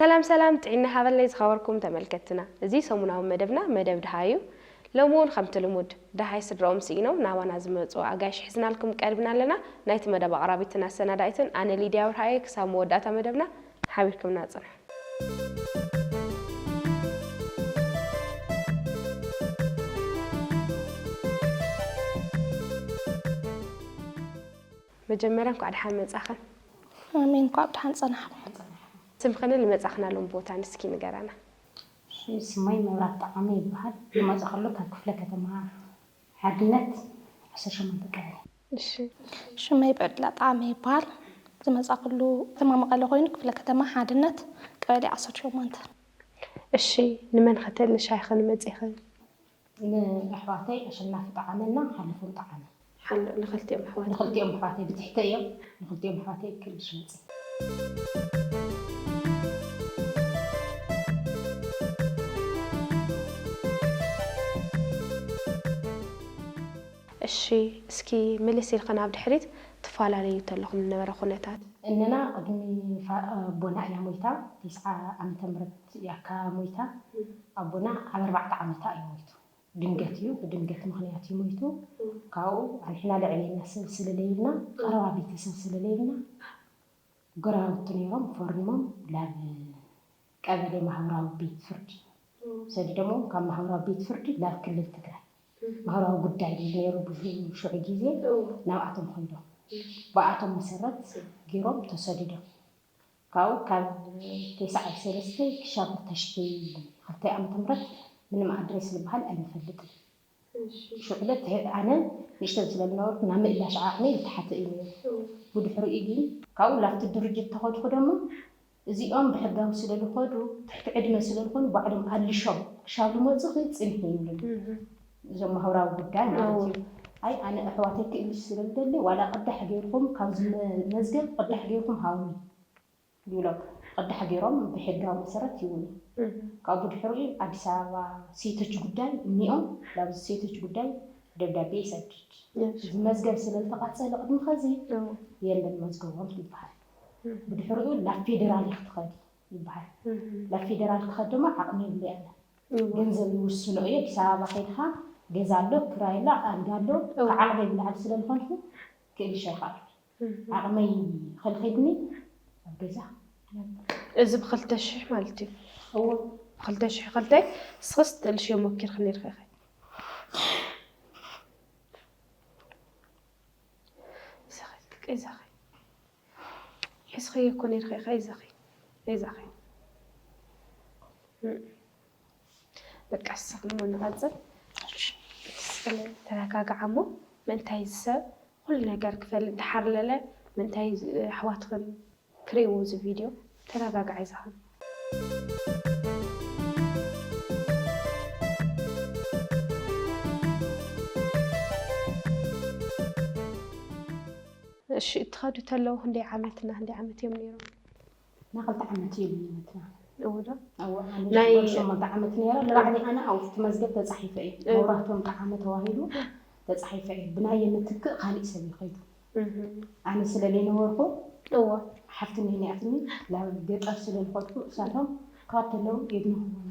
ሰላም ሰላም፣ ጥዕና ሃበለይ ዝኸበርኩም ተመልከትና። እዚ ሰሙናዊ መደብና መደብ ድሃይ እዩ። ሎሚ እውን ከምቲ ልሙድ ድሃይ ስድራኦም ስኢኖም ናባና ዝመጹ ኣጋይሽ ሒዝናልኩም ቀርብና ኣለና። ናይቲ መደብ ኣቕራቢትን ኣሰናዳኢትን ኣነ ሊድያ ብርሃየ። ክሳብ መወዳእታ መደብና ሓቢርኩምና ጽንሑ። መጀመርያ እንኳዕ ደሓን መጻኽን። ኣሜን፣ እንኳዕ ደሓን ጸናሕኩም። ስምኽንን ልመጻኽናሉን ቦታን እስኪ ንገራና። እሺ፣ ስመይ መብራት ጠዓመ ይበሃል። ዝመጻኹሉ ካብ ክፍለ ከተማ ሓድነት ዓሰርተ ሸሞንተ ቀበሌ። እሺ። ሽመይ ብዕድላ ጠዓመ ይበሃል። ዝመጻኹሉ ከተማ መቐለ ኮይኑ ክፍለ ከተማ ሓድነት ቀበሌ ዓሰርተ ሸሞንተ። እሺ፣ ንመን ከተልሻ ኢኽን መጺኽን? ንኣሕዋተይ ኣሸናፊ ጠዓመና ሓለፎም ጠዓመ። ሓሎ ንኽልቲኦም ኣሕዋት። ንኽልቲኦም ኣሕዋተይ ብትሕተ እዮም። ንኽልቲኦም ኣሕዋተይ ክልሽ መጽ። እሺ፣ እስኪ ምልስ ኢልኽን ኣብ ድሕሪት ትፈላለዩ ተለኹም ዝነበረ ኩነታት? እንና ቅድሚ ፋ-፣ ኣቦና እያ ሞይታ፣ ተስዓ ዓመተ ምህረት እያ እካ ሞይታ። ኣቦና ኣብ ኣርባዕተ ዓመታ እዩ ሞይቱ። ድንገት እዩ፣ ብድንገት ምኽንያት እዩ ሞይቱ። ካብኡ ኣንሕና ልዕሌና ሰብ ስለለይልና፣ ቀረባ ቤተሰብ ስለለይልና፣ ጎረባብቲ ነይሮም፣ ፈሪሞም ላብ ቀበሌ ማህበራዊ ቤት ፍርዲ ሰዲዶምዎም፣ ካብ ማህበራዊ ቤት ፍርዲ ላብ ክልል ትግራይ ማህበራዊ ጉዳይ እዩ ነይሩ ብሽዑ ግዜ፣ ናብኣቶም ኸይዶም። ብኣቶም መሰረት ገይሮም ተሰዲዶም። ካብኡ ካብ ተስዓይ ሰለስተ ክሻብ ክልተ ሽሕን ክልተ ዓመተ ምህረት ምንም ኣድሬስ ዝበሃል ኣይንፈልጥን። ሽዑ ዕለት ኣነ ንእሽተን ስለ ዝነበርኩ ናብ ምእላሽ ዓቕሚ ዝተሓተ እዩ ነይሩ። ብድሕሪኡ ግን ካብኡ ላብቲ ድርጅት ተኸድኩ ደሞ እዚኦም ብሕጋዊ ስለ ዝኾዱ፣ ትሕቲ ዕድመ ስለ ዝኾኑ ባዕሎም ኣልሾም ክሻብ ዝመጹኺ ጽንሒ ይብሉኒ። እዞም ማህበራዊ ጉዳይ ማለት እዩ። ኣይ ኣነ ኣሕዋተይ ክእልሽ ስለ ዝደሊ ዋላ ቅዳሕ ገይርኩም ካብዚ መ-፣ መዝገብ ቅዳሕ ገይርኩም ሃቡኒ። ይብሎም። ቅዳሕ ገይሮም ብሕጋዊ መሰረት ይውሉ። ካብ ብድሕሪኡ ኣዲስ ኣበባ ሴቶች ጉዳይ እኒኦም፣ ናብዚ ሴቶች ጉዳይ ደብዳቤ ይሰድድ። እዚ መዝገብ ስለ ዝተቓጸለ ቅድሚ ኸዚ የለን መዝገቦም ይበሃል። ብድሕሪኡ ናብ ፌዴራል ኢኺ ትኸዲ ይበሃል። ናብ ፌዴራል ክኸድ ድማ ዓቕሚ የብለይ ኣነ። ገንዘብ ይውስኖ እዩ። ኣዲስ ኣበባ ከይድኻ ገዛ ኣሎ፣ ክራይ ኣሎ፣ ኣልጋ ኣሎ። ካብ ዓቕመይ ብላዕሊ ስለ ዝኾንኩ ክእልሽ ኣይኽኣልኩ። ዓቕመይ ከልኺድኒ ኣብ ገዛ። እዚ ብኽልተ ሽሕ ማለት እዩ። እዎ። ብኽልተ ሽሕ ክልተ ንስኽስ ትእልሽዮ ሞኪርኪ ነይርኺ ኢኺ። እዛ ኸ፣ እዛ ኸ። ሒዝኽዮ እኮ ነይርኺ ኢኺ፣ እዛ ኸ። እዛ ኸ። እም። በቃ፣ እስኽን እሞ ንቐጽል። ተረጋግዓ እሞ፣ ምእንታይ እዚ ሰብ ኩሉ ነገር ክፈልጥ ድሓር ለለ፣ ምእንታይ ኣሕዋትኽን ክርእይዎ እዚ ቪድዮ? ተረጋግዓ ኢዛኽን። እሺ፣ እትኸዱ ተለዉ ክንደይ ዓመትና፣ ክንደይ ዓመት እዮም ነይሮም? ንኽልተ ዓመት እዩ ልዩነትና። እዎ ዶ? እዎ፣ ኣነ ናይ ሽኮር ሸሞንተ ዓመት ነይረ። ንባዕለይ ኣነ ኣብቲ መዝገብ ተጻሒፈ እየ። እዎ። መብራህቶም ጠዓመ ተባሂሉ ተጻሒፈ እየ። ብናየ ምትክእ ካሊእ ሰብ እዩ ከይዱ። እህ። ኣነ ስለ ዘይነበርኩ፣ እዎ። ሓፍቲ ነይናያትኒ ናብ ገጠር ስለ ዝኸድኩ፣ እሳቶም ካብ ተለዉ የግንኽዎም።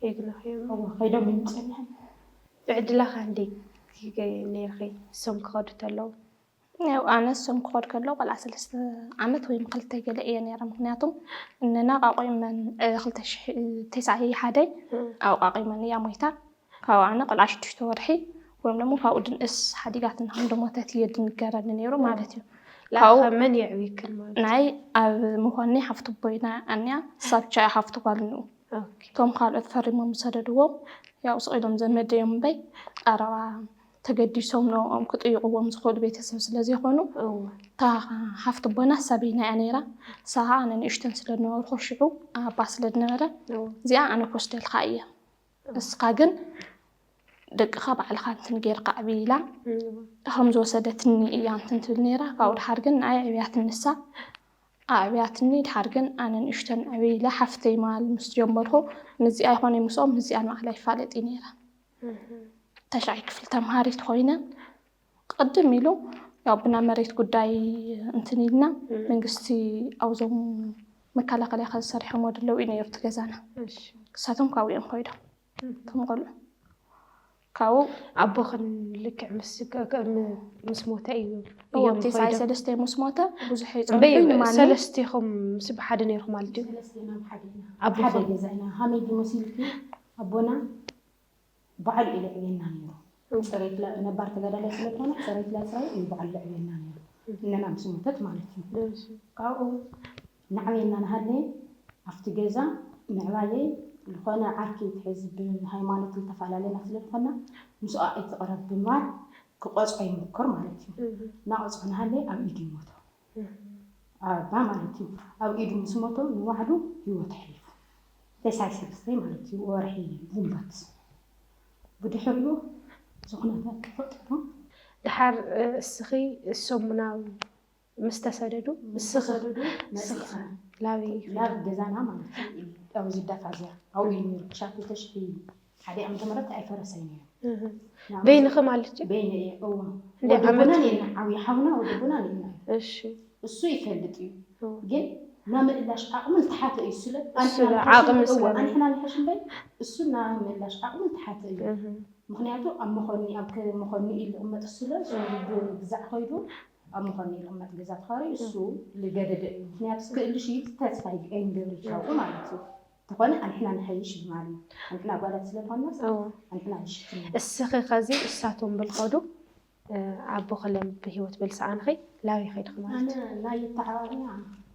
የግንኽዮም። እዎ፣ ከይዶም እዮም ጸኒሖም። ብዕድላ ኸ ክንደይ ነይርኺ እሶም ክኸዱ ተለዉ? ያው ኣነ እሶም ክኸዱ ከለዉ ቆልዓ ሰለስተ ዓመት ወይም ክልተ ገለ እየ ነይረ። ምኽንያቱ እነና ቃቆይመን፣ እ፣ ክልተ ሽሕ ተስዓይ ሓደይ እም። ኣብኡ ቃቆይመን እያ ሞይታ። ካብኡ ኣነ ቆልዓ ሽዱሽተ ወርሒ ወይም ደሞ ካብኡ ድንእስ ሓዲጋትና ከም ደሞተት እየ ድንገረኒ ነይሩ ማለት እዩ። ላኸ ካብኡ መን የዕብይክን ማለት? ናይ ኣብ ምዃነይ ሓፍቲ ኣቦይና ኣንያ፣ እሳ ብቻ እያ ሓፍቲ ጓል እንኡ። ኦኬ። እቶም ካልኦት ፈሪሞም ዝሰደድዎም፣ ያው ስቕ ኢሎም ዘመድ እዮም እምበይ፣ ቀረባ ተገዲሶም ንዕኦም ክጥይቕዎም ዝኽእሉ ቤተሰብ ስለ ዘይኮኑ፣ እወ። እታ ሓፍቲ ኣቦና እሳ በይና እያ ነይራ። እሳ ኸዓ ኣነ ንእሽተን ስለ ዝነበርኩ ሽዑ ኣባ ስለ ዝነበረ፣ እወ። እዚኣ ኣነ ክወስደልካ እየ። እወ። እስኻ ግን ደቅኻ ባዕልኻ እንትን ጌርካ ኣዕብይ ኢላ፣ እወ። ከም ዝወሰደትኒ እያ እንትን ትብል ነይራ። ካብኡ ድሓር ግን ንኣይ ኣዕብያትኒ ንሳ። ኣዕብያትኒ ድሓር ግን ኣነ ንእሽተን ዕብይ ኢለ ሓፍተይ ማል ምስ ጀመርኩ፣ ምስዚኣ ይኾነ ምስኦም፣ ምስዚኣ ንባዕላ ይፋለጥ እዩ ነይረ። እህ። ተሻይ ክፍሊ ተምሃሪት ኮይነ ቅድም ኢሉ ያው ብና መሬት ጉዳይ እንትን ኢልና መንግስቲ ኣብዞም መከላኸሊያ ከዝሰሪሖም ወድለው እዩ ነይሩ እቲ ገዛና። ክሳቶም ካብኡ እዮም ኮይዶም እቶም ቆልዑ ካብኡ ኣቦኽን ልክዕ ምስ ከ- ከ- ም- ምስ ሞተ እዩ እዮም ቴስዓይ ኮይዶም። ሰለስተ ምስ ሞተ ብዙሕ እምበይ ይፀንሑ ንማንም ሰለስቴኹም ምስ ብሓደ ነይርኩም ማለት ድዩ? ኣቦኹም? ሓደ ገዛ ኢና። ከመይ ድዩ መሲልኪ? ኣቦና ባዕሉ እዩ ለዕብየና ነይሩ። ፅሬት ለ- ነባር ተጋዳላይ ስለዝኾነ ፅሬት ላፅራይ እዩ ባዕሉ ለዕብየና ነይሩ። እነና ምስ ሞተት ማለት እዩ። ካብኡ ንዓብየና ንሃለ ኣብቲ ገዛ ምዕባየይ ዝኾነ ዓርኪ ትሕዝ ብሃይማኖት ዝተፈላለና ስለዝኾና ምስኣ ኣይትቕረብ ብምባል ክቆፅዖ ይምክር ማለት እዩ። እናቆፅዖ ንሃለ ኣብ ኢዱ ይሞቶ ኣባ ማለት እዩ። ኣብ ኢዱ ምስ ሞቶ ንባዕሉ ህይወት ኣሕሊፉ። ቴስዓይ ሰለስተ ማለት እዩ ወርሒ ግንቦት። ብድሕሪኡ እዚ ኩነታት ተፈጠሩ። ድሓር እስኺ እሶም ናብ ምስ ተሰደዱ እስኺ ተሰደዱ እስኺ መፂእና ላበይ ናብ ገዛና ማለት እዩ። ኣብዚ ዳፋዝያ ኣብኡ እዩ ነይሩ። ክሻብ ክልተ ሽሕን ሓደ ዓመተ ምህረት ኣይፈረሰን እዩ። በይንኺ ማለት እዩ? በይነ እየ እዎ። እንደ ወዲ ኣቦና ዓመት ነና ዓብዪ ሓውና ወዲ ኣቦና ነና እዩ። እሺ እሱ ይፈልጥ እዩ እዎ። ግን ናምእላሽ ዓቕሚ ዝተሓተ እዩ ስለ እሱ ዓቕሚ ስለ ኣንሕና ንሕሽ እምበር እሱ ናምእላሽ ዓቕሚ ዝተሓተ እዩ። ምክንያቱ ኣብ መኾኒ ኣብ ከ- መኾኒ ኢሉ ዝቕመጥ ስለ እሱ ብግዛዕ ከይዱ ኣብ መኾኒ ይቕመጥ ገዛ ተኻሪ እሱ ዝገደደ እዩ። ምክንያቱ ክእልሽ እዩ ተስፋ ኣይንገብር ይካውቁ ማለት እዩ። ተኾነ ኣንሕና ንሐይሽ ብማል እዩ። ኣንሕና ጓላት ስለዝኾንናስ እዎ። ኣንሕና ንሽፍን እስኺ ከዚ እሳቶም ብልኸዱ ኣቦ ከለም ብህይወት በልሰኣንኺ ላበይ ኸይድኺ ማለት ኣነ ናይ ተዓባብና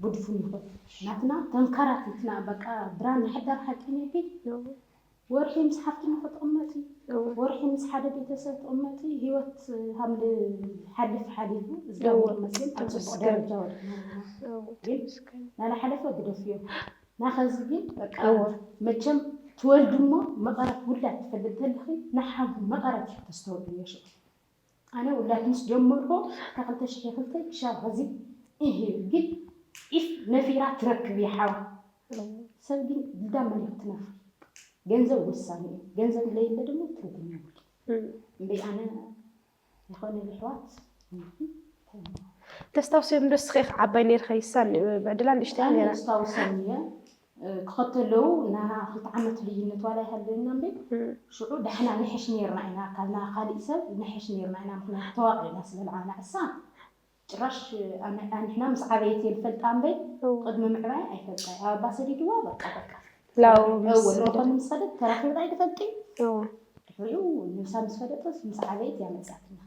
ብድፉን ይኹን ናትና ተንካራቲትና በቃ ብራን ንሕዳር ሓቂ ነኪ ወርሒ ምስ ሓፍትኒ ክትቕመጢ ወርሒ ምስ ሓደ ቤተሰብ ትቕመጢ ህይወት ሃምል ሓልፍ ሓሊፉ እግዚኣብሔር ይመስገን ኣብ ፅቡቅ ደረጃ ወድቅና ኣለና። ግን ናላሓለፈ ግደፍዮ ናኸዚ ግን በቃ መቸም ትወልድ እሞ መቐረት ውላድ ትፈልጥ ተለኺ ንሓቡ መቐረት ተስተውዕልዮ ሽዑ ኣነ ውላድ ምስ ጀመርኩ ካብ ክልተ ሽሕን ክልተን ክሻብ ኸዚ እህ ግን ኢፍ ነፊራ ትረክብ ይሓው ሰብ ግን ግዳ መን ክትነፍር ገንዘብ ወሳኒ እዩ። ገንዘብ ለየለ ደግሞ ትርጉም የብሉ። እምበይ ኣነ ዝኾነ ልሕዋት ተስታውስዮም ዶ እስኺ ኢኺ ዓባይ ነይርኺ ይሳን ብዕድላ ንእሽተያ ነይራ ስታውሰን እየ ክኸተለው እና ክልተ ዓመት ልዩነት ዋላ ይሃለና እምበይ ሽዑ ዳሕና ንሕሽ ነርና ኢና ካብና ካሊእ ሰብ ንሕሽ ነርና ኢና ምክንያቱ ተዋቂዕና ስለልዓና እሳ ጭራሽ ኣንሕና ምስ ዓበየት እየ ዝፈልጣ እምበይ ቅድሚ ምዕባይ ኣይፈልጣ ኣባ ሰዲድዋ በቃ በቃ ላው እወ ንመኾኒ ምስ ኸደት ተራኺብና ኣይትፈልጢ ድሕሪኡ ንሳ ምስ ፈለጠት ምስ ዓበየት እያ መፅኣትና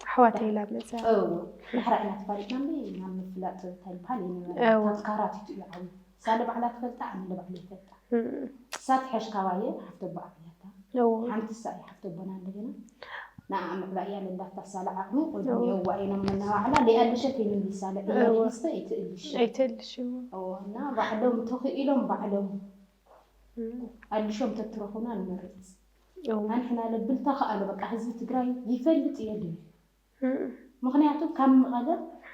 ኣሕዋተይ ኢላ መፅኣ እወ ድሕራ ኢና ተፋሊጥና እምበይ ናብ ምፍላጥ እንታይ ይበሃል የነበረ እወ። ካብ ካራቲቱ እዩ ዓብዩ እሳ ንባዕላ ትፈልጣ ኣነ ንባዕለ ይፈልጣ እሳ ትሐሽ ካባየ ሓፍተ ኣቦ ዓብያታ ሓንቲ እሳ እያ ሓፍተ ኣቦና እንደገና ንዓ ምዕባይ እያ ለላታ ሳላ ዓቕሚ ቆልዑ የዋኢኖም መናባዕላ ለይኣልሸት ይንሊሳ ለእያሊስተ ይትእልሽ ኣይትእልሽ እና ባዕሎም ተኽኢሎም ባዕሎም ኣልሾም ተትረኹና ንመርፅ ኣንሕና ለብልታ ከኣለ በቃ ህዝቢ ትግራይ ይፈልጥ የለን ምክንያቱ ካብ መቐለ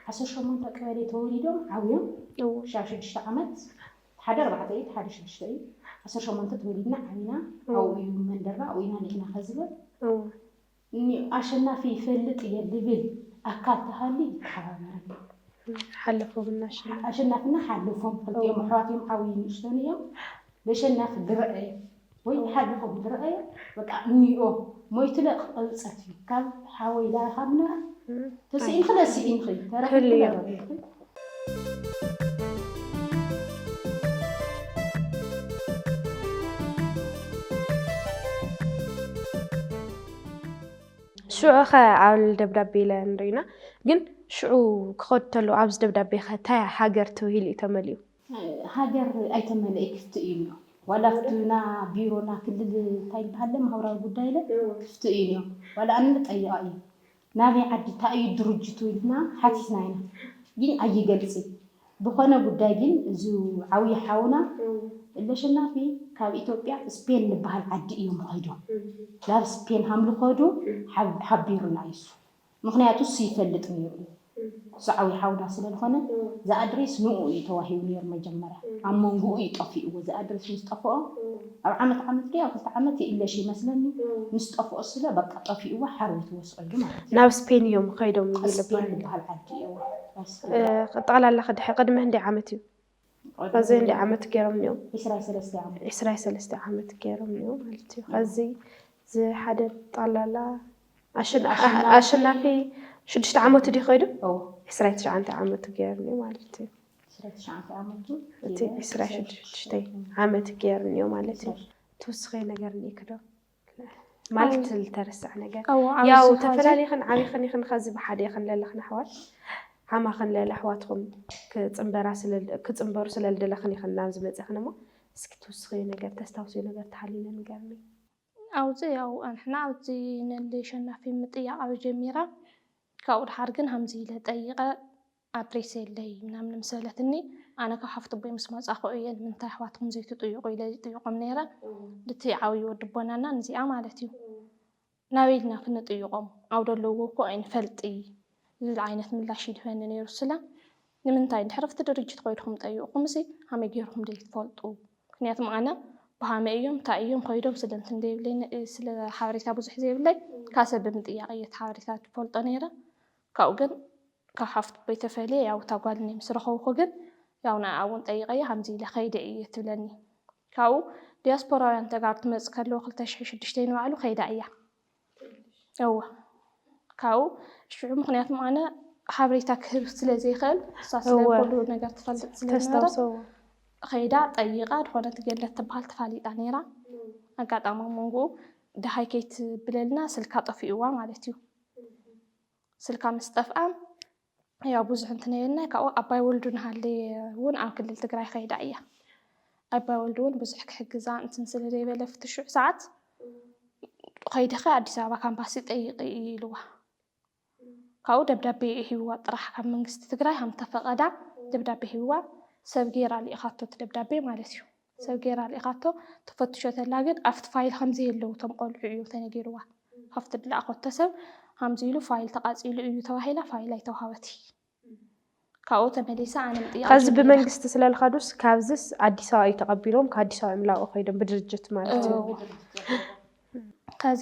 ዓሰርተ ሸሞንተ ቀበሌ ተወሊዶም ዓብዮም ሻብ ሽዱሽተ ዓመት ሓደ ኣርባዕተ እዩ ሓደ ሽዱሽተ እዩ ዓሰርተ ሸሞንተ ተወሊድና ዓቢና ኣብኡ እዩ መንደርና ኣብኡ ኢና ንሕና ከዝበል ኣሸናፊ ይፈልጥ እየ ልብል ኣካል ተሃሊ ይተሓባበረኒ ሓለፎም እናሸና ኣሸናፍና ሓለፎም ክልቲኦም ኣሕዋት እዮም ዓብዪ ንእሽቶን እዮም ለሸናፊ ዝረአየ ወይ ሓለፎም ዝረአየ በቃ እኒኦ ሞይትለ ክቐብፀት እዩ ካብ ሓወይ ላኻምና ተስኢንኺ ለስኢንኺ ተረኺብኪ ክልዮ። ለረኺብኪ ሽዑ ኸ ኣብ ደብዳቤ ኢለ ንርኢና ግን ሽዑ ክኸድ ተሎ ኣብዚ ደብዳቤ ኸ እንታይ ሃገር ተባሂሉ እዩ ተመሊኡ ሃገር ኣይተመለኢ ክፍቲ እዩ እኒኦ ዋላ ፍትና ቢሮና ክልል እንታይ ይበሃለ ማህበራዊ ጉዳይ ለ ክፍቲ እዩ እኒኦ ዋላ ኣነ ጠይቃ እዩ ናበይ ዓዲ እንታይ እዩ ድርጅቱ ኢልና ሓቲትና ኢና ግን ኣይገልፅ ብኾነ ጉዳይ ግን እዚ ዓብዪ ሓውና ለሸናፊ ካብ ኢትዮጵያ ስፔን ዝበሃል ዓዲ እዮም ኸይዶም ናብ ስፔን ሃምልኸዱ ሓቢሩና እዩ ምክንያቱ እሱ ይፈልጥ ነይሩ እዩ ዝዓብዩ ሓውና ስለ ዝኾነ ዝኣድሬስ ንኡ እዩ ተዋሂቡ ነይሩ መጀመርያ። ኣብ መንጎኡ እዩ ጠፊእዎ። ዝኣድሬስ ምስ ጠፍኦ ኣብ ዓመት ዓመት ድዩ ኣብ ክልተ ዓመት ይእለሽ ይመስለኒ። ምስ ጠፍኦ ስለ በቃ ጠፊእዎ ሓርቢትዎ ስቕ ኢሉ ማለት እዩ። ናብ ስፔን እዮም ከይዶም ስፔን ይልባል። ዝበሃል ዓዲ እዩ። ጠቕላላ ክድሐ ቅድሚ ህንዲ ዓመት እዩ። በዚ ህንዲ ዓመት ገይሮም እዮም። ዕስራን ሰለስተ ዓመት ዕስራን ሰለስተ ዓመት ገይሮም እዮም ማለት እዩ። ከዚ ዝሓደ ጠቕላላ ኣሸና- ኣሸናፊ ሽዱሽተ ዓመቱ ድዩ ከይዱ? እዎ ዕስራን ትሽዓተ ዓመቱ ገይሩ እዩ ማለት እዩ። ዕስራን ትሽዓተ ዓመቱ እቲ ዕስራን ሽዱሽተ ዓመት ገይሩ እዩ ማለት እዩ። ትውስኸ ነገር እኒእክዶ ማለት ዝተረሳዕ ነገር እዎ፣ ያው ኣብዚ ኸዚ- ተፈላለኽን ዓብኽን ኢኽን ኸዚ ብሓደ ኢኽን ለለኽን ኣሕዋት ሓማኽን ለለ ኣሕዋትኹም ክፅንበራ ስለ- ክፅንበሩ ስለ ልደለኽን ኢኽን ናብ ዝመፅኽን እሞ እስኪ ትውስኽዮ ነገር ተስታውስዮ ነገር ተሃሊለ ንገርኒ። ኣብዚ ያው ንሕና ኣብዚ ንሊ ሸናፊ ምጥያቕ ኣብ ጀሚራ ካብኡ ድሓር ግን ሃምዚ ኢለ ጠይቐ ኣድሬስ የለይ ምናምን ምስ በለትኒ ኣነ ካብ ሓፍቲ ኣቦይ ምስ መጻኹ እየ ንምንታይ ኣሕዋትኩም ዘይትጥይቑ ኢለ ይጥይቖም ነይረ። ልቲ ዓብዪ ወዲ ኣቦናና ንዚኣ ማለት እዩ ናበይ ኢልና ክንጥይቖም ኣብ ደለዎ እኮ ኣይንፈልጢ ዝብል ዓይነት ምላሽ ይድህበኒ ነይሩ ስለ ንምንታይ እንድሕር ኣብቲ ድርጅት ኮይድኩም ጠይቕኩም ሲ ሃመይ ገይርኩም ዘይትፈልጡ ምክንያቱም ኣነ ብሃመይ እዮም እንታይ እዮም ኮይዶም ስለ እንትን ዘይብለይ ስለ ሓበሬታ ብዙሕ ዘይብለይ ካብ ሰብ ብምጥያቕ እየ እቲ ሓበሬታ ዝፈልጦ ነይረ ካብኡ ግን ካብ ሓፍቲ ኣቦይ ተፈልየ ያው እታ ጓል እኒኣ ምስ ረኸብኩ ግን ያው ንዓ እውን ጠይቐያ ከምዚ ኢለ ከይደ እየ ትብለኒ ካብኡ ዲያስፖራውያን ተጋሩ ትመፅእ ከለዎ ክልተ ሽሕ ሽዱሽተ ንባዕሉ ከይዳ እያ እወ ካብኡ ሽዑ ምክንያቱም ኣነ ሓበሬታ ክህብ ስለ ዘይኽእል እሳ ስለ እወ። ኩሉ ነገር ትፈልጥ ስለ ዝነበረት ተስታውሰዎ ከይዳ ጠይቓ ዝኾነት ገነት ትበሃል ተፋሊጣ ነይራ ኣጋጣሚ ኣብ መንጎኡ ደሃይ ከይትብለልና ስልካ ጠፊእዋ ማለት እዩ ስልካ ምስ ጠፍኣ ያው ብዙሕ እንትን የልና ካብኡ ኣባይ ወልዱ ንሃለየ እውን ኣብ ክልል ትግራይ ከይዳ እያ ኣባይ ወልዱ እውን ብዙሕ ክሕግዛ እንትን ስለ ዘይበለ ፍትሽዑ ሰዓት ከይድኸ ኣዲስ ኣበባ ካምፓሲ ጠይቂ ኢልዋ ካብኡ ደብዳቤ ሂብዋ ጥራሕ ካብ መንግስቲ ትግራይ ከም ተፈቐዳ ደብዳቤ ሂብዋ ሰብ ገይራ ልኢኻቶ እቲ ደብዳቤ ማለት እዩ ሰብ ገይራ ልኢኻቶ ተፈትሾ ተላ ግን ኣብቲ ፋይል ከም ዘየለዉ እቶም ቆልዑ እዩ ተነጊርዋ ካብቲ ድለኣኸቶ ሰብ ከምዚ ኢሉ ፋይል ተቓፂሉ እዩ ተባሂላ ፋይል ኣይተዋሃበትይ ካብኡ ተመሊሳ ኣነ ምጥያቕ ከዚ ጀሚረ። ብመንግስቲ ስለልኸዱስ ካብዝስ ኣዲስ ኣበባ እዩ ተቐቢሎም ከኣዲስ ኣበባ ይምላኡ ከይዶም ብድርጅት ማለት እዩ ከዚ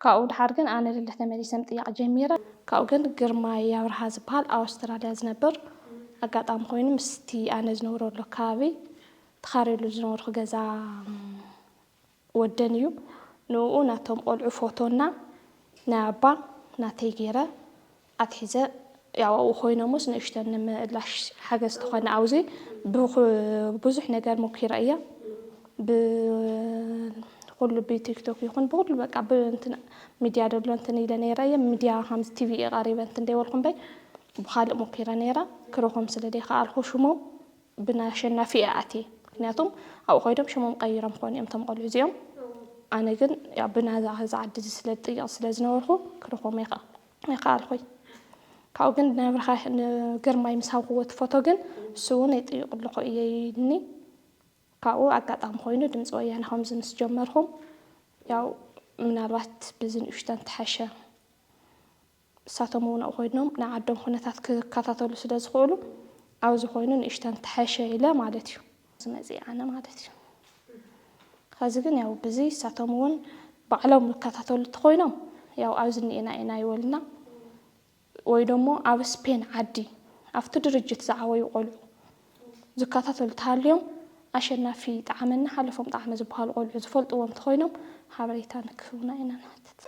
ካብኡ ድሓር ግን ኣነ ልለ ተመሊሰ ምጥያቕ ጀሚረ ካብኡ ግን ግርማይ ኣብርሃ ዝበሃል ኣብ ኣውስትራልያ ዝነብር ኣጋጣሚ ኮይኑ ምስቲ ኣነ ዝነብረሉ ከባቢ ተኻሪሉ ዝነበርኩ ገዛ ወደን እዩ ንኡ ናቶም ቆልዑ ፎቶና ናይ ኣባ ናተይ ገይረ ኣትሒዘ ያው ኣብኡ ኮይኖምስ ንእሽተን ንምእላሽ ሓገዝ ተኾነ ኣብዚ ብዙሕ ነገር ሞኪረ እየ ብኩሉ ብቲክቶክ ይኹን ብኩሉ በቃ ብእንትን ሚድያ ደሎ እንትን ኢለ ነይረ እየ ሚድያ ከምዚ ቲቪ ቀሪበ እንትን ደይበልኩ እምበይ ብካልእ ሞኪረ ነይረ ክረኾም ስለ ደይከኣልኩ ሽሞም ብናሸናፊ እየ ኣትየ ምክንያቱም ኣብኡ ኮይዶም ሽሞም ቀይሮም ክኾኑ እዮም እቶም ቆልዑ እዚኦም ኣነ ግን ያው ብናዛ እዚ ዓዲ እዚ ስለ ዝጥይቕ ስለ ዝነበርኩ ክረኾም ኣይከ- ኣይከኣልኩይ ካብኡ ግን ንብርሃ ንግርማይ ምስ ሃብክዎ እቲ ፎቶ ግን እሱ እውን ይጥይቕ ኣለኹ እየ ኢልኒ ካብኡ ኣጋጣሚ ኮይኑ ድምፂ ወያነ ከምዚ ምስ ጀመርኩም ያው ምናልባት ብዚ ንእሽተን ተሓሸ ንሳቶም እውን ኣብኡ ኮይኖም ናይ ዓዶም ኩነታት ክከታተሉ ስለ ዝኽእሉ ኣብዚ ኮይኑ ንእሽተን ተሐሸ ኢለ ማለት እዩ ዝመፅእ ኣነ ማለት እዩ ከዚ ግን ያው ብዚ ንሳቶም እውን ባዕሎም ዝከታተሉ እንተኮይኖም ያው ኣብዚ እኒኤና ኢና ይበሉና ወይ ደሞ ኣብ ስፔን ዓዲ ኣብቲ ድርጅት ዝዓበዩ ቆልዑ ዝከታተሉ ተሃልዮም ኣሸናፊ ጠዓመና ሓለፎም ጠዓመ ዝበሃሉ ቆልዑ ዝፈልጥዎም እንተኮይኖም ሓበሬታ ንክህቡና ኢና ንሓትት።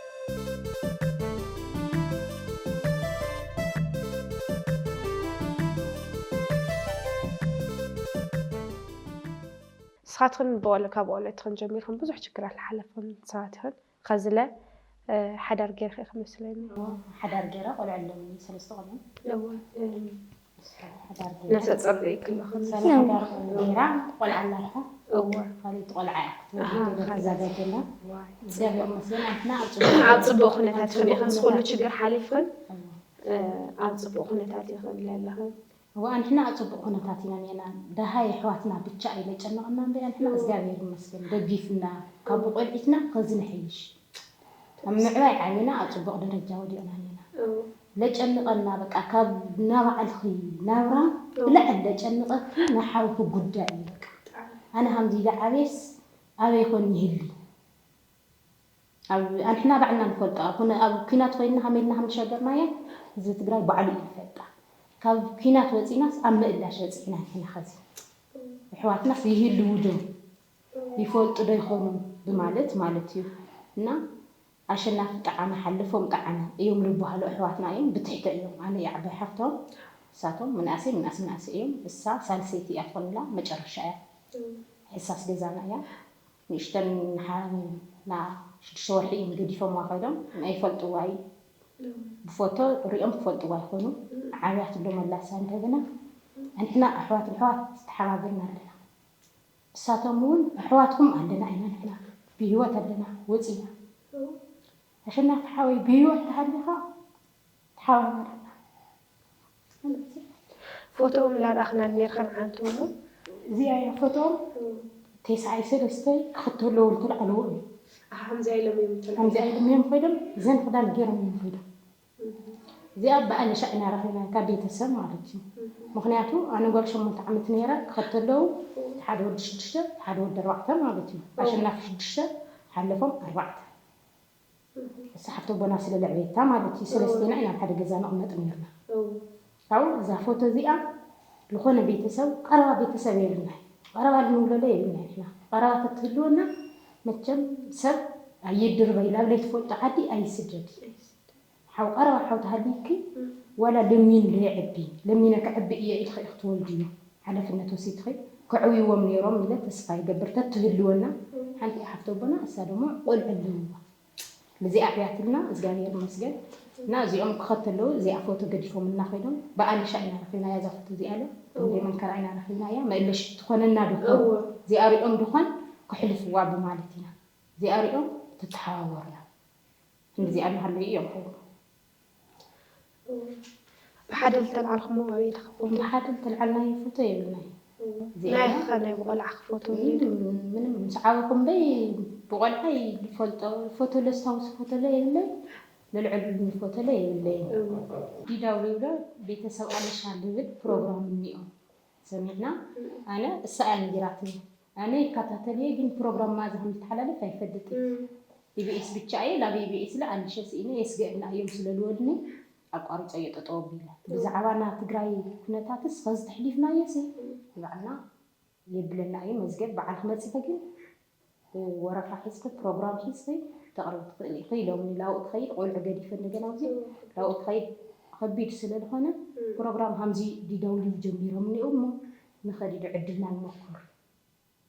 ንስኻትክን ብቆሎ ካብ ቆሎ ትኽን ጀሚርክን ብዙሕ ችግራት ዝሓለፍክን ሰባት ኢኽን። ኸዝለ ሓዳር ጌርኪ ኢኺ መስለኒ። ሓዳር ገይረ ቆልዑ ኣለውኒ ሰለስተ ቆልዑ እወ ሓዳር ገይረ ነሰ ጸርቂ ክልኽን ሰለ ሓዳር ገይራ ቆልዓ ኣላታ እወ ካልኦት ቆልዓ እያ ክትወልድ ተዘጋጀላ እግዚኣብሔር ይመስገን ኣንትና ኣብ ጽቡቅ ኣብ ጽቡቅ ኩነታት ኢኽን ኢኽን ዝኹሉ ችግር ሓሊፍክን ኣብ ጽቡቅ ኩነታት ኢኽን ዘለኽን እዋ ንሕና ኣብ ጽቡቅ ኩነታት ኢና ኔና ደሃይ ኣሕዋትና ብቻ ኣይመጨነቕና እምበያ ንሕና እግዚኣብሔር ይመስገን ደጊፍና ካብ ቆልዒትና ከዚ ንሕይሽ ኣብ ምዕባይ ዓብና ኣብ ጽቡቅ ደረጃ ወዲቕና ኔና ለጨንቐና በቃ ካብ ናባዕልኺ ናብራ ብልዕል ለጨንቐኪ ንሓውኪ ጉዳይ እዩ በቃ። ኣነ ሃምዚ ኢለ ዓብየስ ኣበይ ኮን ይህሊ? ኣብ ኣንሕና ባዕልና ንፈልጦ። ኣብ ኩነ-፣ ኣብ ኲናት ኮይንና ሃመልና ሃም ሸገርናያ እዚ ትግራይ ባዕሉ እዩ ይፈልጣ። ካብ ኲናት ወፂናስ ኣብ ምእላሽ በፂሕና ንሕና ኸዚ። ኣሕዋትናስ ይህልዉ ዶ ይፈልጡ ዶ ይኾኑ ብማለት ማለት እዩ። እና ኣሸናፊ ጠዓመ ሓለፎም ጠዓመ እዮም ዝበሃሉ ኣሕዋትና እዮም። ብትሕተ እዮም። ኣነ እየ ዓባይ ሓፍቶም፣ እሳቶም ምንኣሰይ ምንኣስ ምንኣሰይ እዮም። እሳ ሳልሰይቲ እያ ትኾንላ፣ መጨረሻ እያ። ሕሳስ ገዛና እያ። ንእሽተን ሓ-፣ ና ሽዱሽተ ወርሒ እዮም ገዲፎምዋ ከይዶም። ኣይፈልጥዋ እዩ። ብፎቶ ሪኦም ክፈልጥዋ ይኾኑ። ዓብያት ኣሎ መላሳ እንደገና። ንሕና ኣሕዋት ኣሕዋት ተሓባቢርና ኣለና። እሳቶም እውን ኣሕዋትኩም ኣለና ኢና ንሕና ብህይወት ኣለና ወፂና። ኣሸናፊ ሓወይ ብህይወት ተሃሊኻ ተሓባበረና። ፎቶኦም ላላእኽና ኔርኸን ዓንቱ እሞ እዚኣ እያ ፎቶኦም። ቴስዓይ ሰለስተ ክኽተለዉ ዝተልዓልዎ እዩ። ኣሓ፣ ከምዚኣ ኢሎም እዮም ተልዓሉ። ከምዚኣ ኢሎም እዮም ከይዶም እዘን ክዳን ገይሮም እዮም ከይዶም። እዚኣ ብኣለሻ ኢና ረኺብና ካብ ቤተሰብ ማለት እዩ። ምኽንያቱ ኣነ ጓል ሸሞንተ ዓመት ነይረ ክኸተለዉ ሓደ ወዲ ሽዱሽተ ሓደ ወዲ ኣርባዕተ ማለት እዩ። ኣሸናፊ ሽዱሽተ ሓለፎም ኣርባዕተ እሳ ሓፍቲ ኣቦና ስለ ለዕቤታ ማለት እዩ። ሰለስቴና ኢና ኣብ ሓደ ገዛ ንቕመጥ ነርና። ካብኡ እዛ ፎቶ እዚኣ ዝኾነ ቤተሰብ ቀረባ ቤተሰብ የብልና። ቀረባ ልንብለሎ የብልና ንሕና። ቀረባ ተትህልወና መቸም ሰብ ኣይድርበይ ላብ ለይትፈልጦ ዓዲ ኣይስደድ። ሓው ቀረባ ሓው ተሃልይኪ ዋላ ለሚን ለየዕቢ ለሚነ ከዕቢ እየ ኢልኺ ኢኺ ትወልድዮ። ሓላፍነት ወሲድኺ ከዕብይዎም ነይሮም ኢለ ተስፋ ይገብር ተትህልወና። ሓንቲ ሓፍቲ ኣቦና እሳ ደሞ ቆልዑ ኣለውዋ። ነዚ ኣዕብያትልና እግዚኣብሔር ይመስገን። እና እዚኦም ክኸተለዉ እዚኣ ፎቶ ገዲፎምልና ኮይኖም ብኣልሻ ኢና ረኺብናያ እዛ ፎቶ እዚኣ ለ እንደ መንከራ ኢና ረኺብናያ መእለሽ ትኾነና ድኾን እዚኣ ሪኦም ድኾን ክሕልፍዋ ብማለት ኢና እዚኣ ሪኦም ተተሓዋወርና። ክንድዚኣ እናሃለዩ እዮም ከይኑ። ብሓደ ዝተልዓልኩሞ ኣበይ ኢልካ ፎቶ? ብሓደ ዝተልዓልናዮ ፎቶ የብልናይ። እዚኣ ናይ ኸ ናይ ብቆልዓኺ ፎቶ የብልኪ? ምንም ምንም ምስ ዓበኹ እምበይ ብቆልዓይ ዝፈልጦ ፎቶ ለስታውስ ፎቶ ለ የብለይ። ለልዕሉልኒ ፎቶ ለ የብለይ። ዲዳው ይብሎ ቤተሰብ ኣለሻ ልብል ፕሮግራም እኒኦ ሰሚዕና። ኣነ እሳ እያ ነጊራትኒ። ኣነ ይከታተል እየ ግን ፕሮግራም መኣዛ ከም ዝተሓላለፍ ኣይፈልጥን። ኢቢኤስ ብቻ እየ ላብ ኢቢኤስ ለ ኣንሸ ስኢነ የስገእና እዮም ስለ ልወድኒ ኣቋሪፀዮ ጠጠው ኣቢለ። ብዛዕባ ና ትግራይ ኩነታትስ ከዚ ተሕሊፍናዮ ሲ ንባዕልና የብለና እዩ መዝገብ በዓልኪ መፂኺ ግን ወረፋ ሒዝኪ ፕሮግራም ሒዝኪ ተቕርቢ ትኽእሊ ኢኺ ኢሎምኒ። ላብኡ ክኸይድ ቆልዑ ገዲፈ እንደገና ኣብዚ ላብኡ ክኸይድ ከቢድ ስለ ዝኾነ ፕሮግራም ሃምዚ ዲደብሊው ጀሚሮም እኒኦ እሞ ንኸዲ ዶ ዕድልና ንሞክር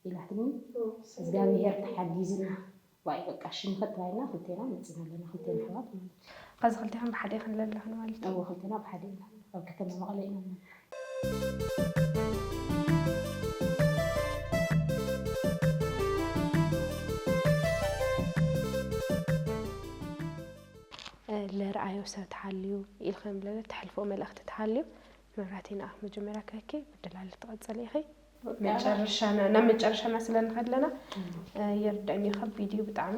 ኢላትኒ እግዚኣብሄር ተሓጊዝና ዋይ በቃ እሺ ንኸድ ተባሂልና ክልቴና መፂና ኣለና ክልቴና ኣሕዋት ማለት እዩ። ኸዚ ክልቴኽን ብሓደ ኢኽን ዘለኽን ማለት እዩ። እወ ክልቴና ብሓደ ኢና ኣብ ከተማ መቐለ ኢና ንነብር። ለርኣዮ ሰብ ተሃልዩ ኢልክን ብለለ ተሕልፎ መልእኽቲ ተሃልዩ መብራህቲ ንኣኽ መጀመርያ ክህኪ ብድላለ ትቐጸሊ ኢኺ። መጨረሻና ናብ መጨረሻና ስለ ንኸድ ኣለና የርድአኒ ከቢድ እዩ ብጣዕሚ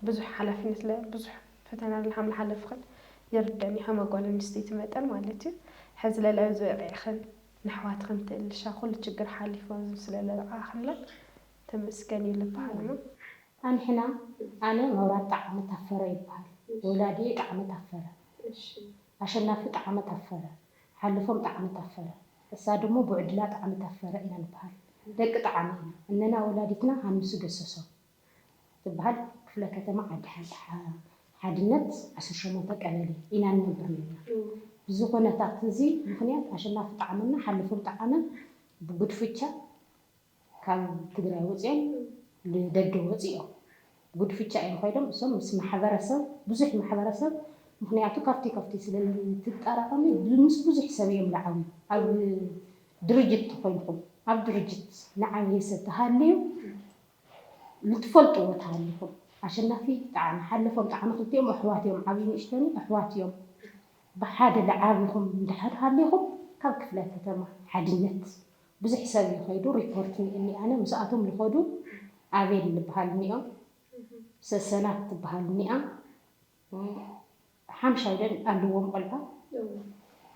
ብዙሕ ሓላፊነት ለ ብዙሕ ፈተና ለ ከም ዝሓለፍኽን የርድአኒ ከም ኣጓል ኣንስተይቲ መጠን ማለት እዩ። ሕዚ ለለ ዝበቂዕኽን ንኣሕዋትኽን ትእልሻ ኩሉ ችግር ሓሊፎም ስለ ለብዓኽለን ተመስገን እዩ ልበሃል እሞ ኣንሕና ኣነ መብራት ጣዕመ ታፈረ ይበሃል። ወላዲየ ጣዕመ ታፈረ፣ ኣሸናፊ ጣዕመ ታፈረ፣ ሓልፎም ጣዕመ ታፈረ፣ እሳ ደሞ ቡዕድላ ጣዕመ ታፈረ ኢና ንበሃል። ደቂ ጣዕመ ኢና። እነና ወላዲትና ሃንሱ ገሰሶም ትበሃል ክፍለ ከተማ ዓዲ ሓድነት ዓሰርተ ሸሞንተ ቀበሌ ኢና ንነብር ነርና። ብዚ ኩነታት እዚ ምኽንያት ኣሸናፊ ጣዕመና ሓልፎም ጣዕመ ብጉድፍቻ ካብ ትግራይ ወፂኦም ንደገ ወፂኦም ጉድፍቻ እዮም ከይዶም እሶም ምስ ማሕበረሰብ ብዙሕ ማሕበረሰብ ምክንያቱ ካብቲ ካብቲ ስለ ትጠራቐሚ ምስ ብዙሕ ሰብ እዮም ዝዓብዩ ኣብ ድርጅት ተኮይንኩም ኣብ ድርጅት ንዓብየ ሰብ ተሃልዩ ልትፈልጥዎ ተሃሊኩም ኣሸናፊ ጣዕሚ ሓለፎም ጣዕሚ ክልቲኦም ኣሕዋት እዮም ዓብዩ ንእሽተኒ ኣሕዋት እዮም ብሓደ ለዓቢኹም እንድሕር ሃሊኹም ካብ ክፍለ ከተማ ሓድነት ብዙሕ ሰብ እዩ ከይዱ ሪፖርት እኒኣነ ምስኣቶም ዝኸዱ ኣቤል ዝበሃል እኒኦም ሰሰናት ትበሃል እኒኣ ሓምሻይ ደን ኣለዎም ቆልዓ።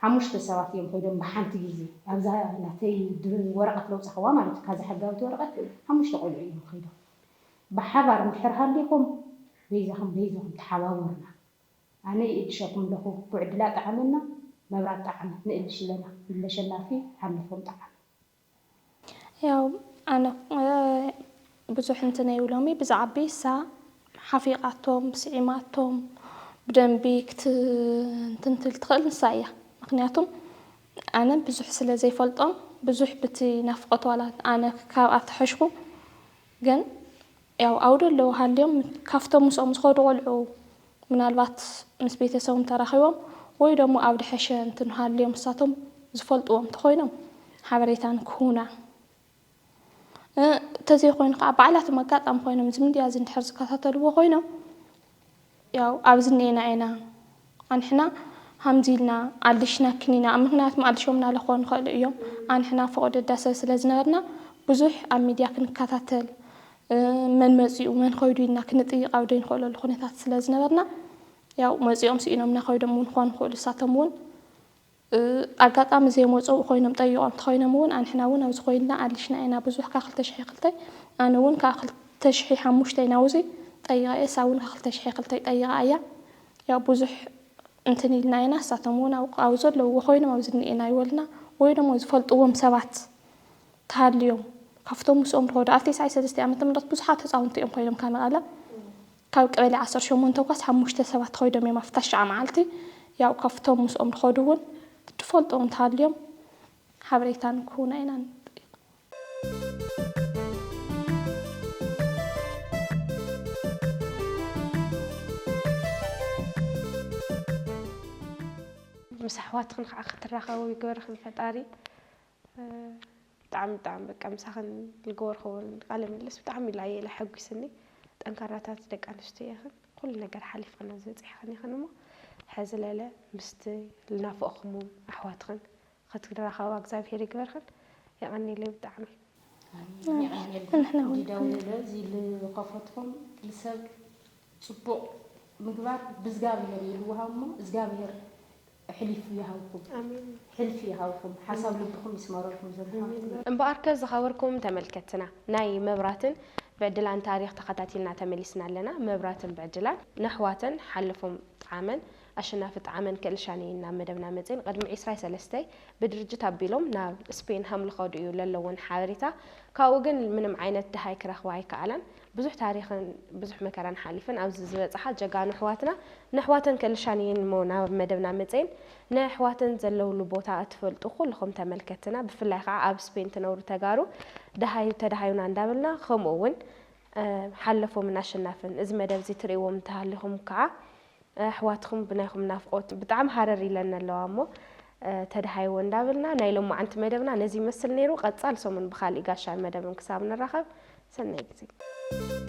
ሓሙሽተ ሰባት እዮም ከይዶም ብሓንቲ ግዜ። ኣብዛ ናተይ ድር-፣ ወረቐት ለውፃኽዋ ማለት እዩ። ካብዛ ሕጋዊት ወረቐት ሓሙሽተ ቆልዑ እዮም ከይዶም። ብሓባር እንድሕር ሃሊኹም በይዛኹም በይዛኹም ተሓባበሩና። ኣነ ይእልሸኩም ኣለኹ። ብዕድላ ጠዓመና፣ መብራት ጠዓመ ንእልሽ ኣለና። ይለሸናፊ ሓለፎም ጠዓመ። ያው ኣነ ብዙሕ እንትን ይብሎሚ ብዛዕቢ እሳ ሓፊቓቶም ስዒማቶም ብደንቢ ክትንትንትል ትኽእል ንሳ እያ። ምክንያቱም ኣነ ብዙሕ ስለ ዘይፈልጦም ብዙሕ ብቲ ናፍቆት ዋላ ኣነ ካብኣ ተሐሽኩ ግን ያው ኣብኡ ኣለዉ ሃልዮም ካብቶም ምስኦም ዝኸዱ ቆልዑ ምናልባት ምስ ቤተሰቦም ተራኺቦም ወይ ደሞ ኣብ ድሐሸ እንትን ሃልዮም ንሳቶም ዝፈልጥዎም እንተኾይኖም ሓበሬታ ንክህቡና። እ፣ እንተዘይኮይኑ ከዓ ባዕላቶም ኣጋጣሚ ኮይኖም እዚ ሚድያ እዚ እንድሕር ዝከታተልዎ ኮይኖም ያው ኣብዚ እኒኤና ኢና ኣንሕና ሃምዚ ኢልና ኣልሽናክን ኢና ምክንያቱም ኣልሾምና ለኾ ንኽእሉ እዮም ኣንሕና ፈቐዶ ዳሰብ ስለ ዝነበርና ብዙሕ ኣብ ሚድያ ክንከታተል መን መፂኡ መን ከይዱ ኢልና ክንጥይቕ ኣብ ዘይንኽእለሉ ኩነታት ስለ ዝነበርና ያው መፂኦም ስኢኖምና ከይዶም እውን ክኾኑ ይኽእሉ እሳቶም እውን ኣጋጣሚ ዘይመፁ ኮይኖም ጠይቖም ተኾይኖም እውን ኣንሕና እውን ኣብዚ ኮይንና ኣልሽና ኢና ብዙሕ ካብ ክልተ ሽሕ ክልተ ኣነ እውን ካብ ክልተ ሽሕ ሓሙሽተ ናውዚ ጠይቐ እየ እሳ እውን ካብ ክልተ ሽሕ ክልተ ጠይቓ እያ ያው ብዙሕ እንትን ኢልና ኢና እሳቶም እውን ኣብ ዘለውዎ ኮይኖም ኣብዚ እኒኤና ይበሉና ወይ ደሞ ዝፈልጥዎም ሰባት ተሃልዮም ካብቶም ምስኦም ዝኸዱ ኣብ ተስዓይ ሰለስተ ዓመተ ምህረት ብዙሓት ህፃውንቲ እዮም ኮይኖም ካብ መቐለ ካብ ቀበሌ ዓሰርተ ሸሞንተ ኳስ ሓሙሽተ ሰባት ኮይዶም እዮም ኣብታ ሽዓ መዓልቲ ያው ካብቶም ምስኦም ዝኸዱ እውን ትፈልጦም ተሃልዮም ሓበሬታ ንክህቡና ኢና ንጠይቕ። ምስ ኣሕዋትኽን ከዓ ክትራኸቡ ይግበርኽን ፈጣሪ። ብጣዕሚ ብጣዕሚ በቃ ምሳኽን ልገበርኽዎ ቃለ ምልልስ ብጣዕሚ ኢለ ኣየለ ሓጒስኒ። ጠንካራታት ደቂ ኣንስትዮ ኢኽን ኩሉ ነገር ሓሊፍኽን ኣብዚ በፂሕኽን ኢኽን እሞ ሕዚ ለለ ምስቲ ልናፍቕኹም ኣሕዋትኽን ክትራኸባ እግዚኣብሄር ይግበርኽን። የቐንየለይ ብጣዕሚ። እንዲዳው ለለ እዚ ልኸፈትኩም ልሰብ ፅቡቕ ምግባር ብእዝጋብሄር እዩ ልወሃብ እሞ እዝጋብሄር ሕሊፉ ይሃብኩም። ሕልፊ ይሃብኩም። ሓሳብ ልብኹም ይስመረልኩም። ዘ እምበኣርከ ዝኸበርኩም ተመልከትና ናይ መብራትን ብዕድላን ታሪኽ ተኸታቲልና ተመሊስና ኣለና። መብራትን ብዕድላን ነሕዋተን ሓለፎም ጣዕመን ኣሸናፊ ጣዕመን ክእልሻን እየን ናብ መደብና መፅን ቅድሚ ዕስራ ሰለስተ ብድርጅት ኣቢሎም ናብ ስፔን ሃም ልኸዱ እዩ ለለውን ሓበሬታ ካብኡ ግን ምንም ዓይነት ድሃይ ክረኽባ ኣይከኣላን ብዙሕ ታሪኽን ብዙሕ መከራን ሓሊፍን ኣብዚ ዝበፅሓ ጀጋኑ ኣሕዋትና ነሕዋተን ክእልሻን እየን እሞ ናብ መደብና መፅን ነሕዋተን ዘለውሉ ቦታ እትፈልጡ ኩልኹም ተመልከትና ብፍላይ ከዓ ኣብ ስፔን ትነብሩ ተጋሩ ድሃዩ ተድሃዩና እንዳበልና ከምኡ እውን ሓለፎምን ኣሸናፍን እዚ መደብ እዚ ትርእይዎም እንተሃሊኹም ከዓ ኣሕዋትኹም ብናይኹም ናፍቆት ብጣዕሚ ሃረር ኢለን ኣለዋ እሞ ተድሃይዎ እንዳበልና ናይ ሎማዓንቲ መደብና ነዚ ይመስል ነይሩ። ቀፃል ሰሙን ብካሊእ ጋሻን መደብን ክሳብ ንራኸብ ሰናይ ግዜ።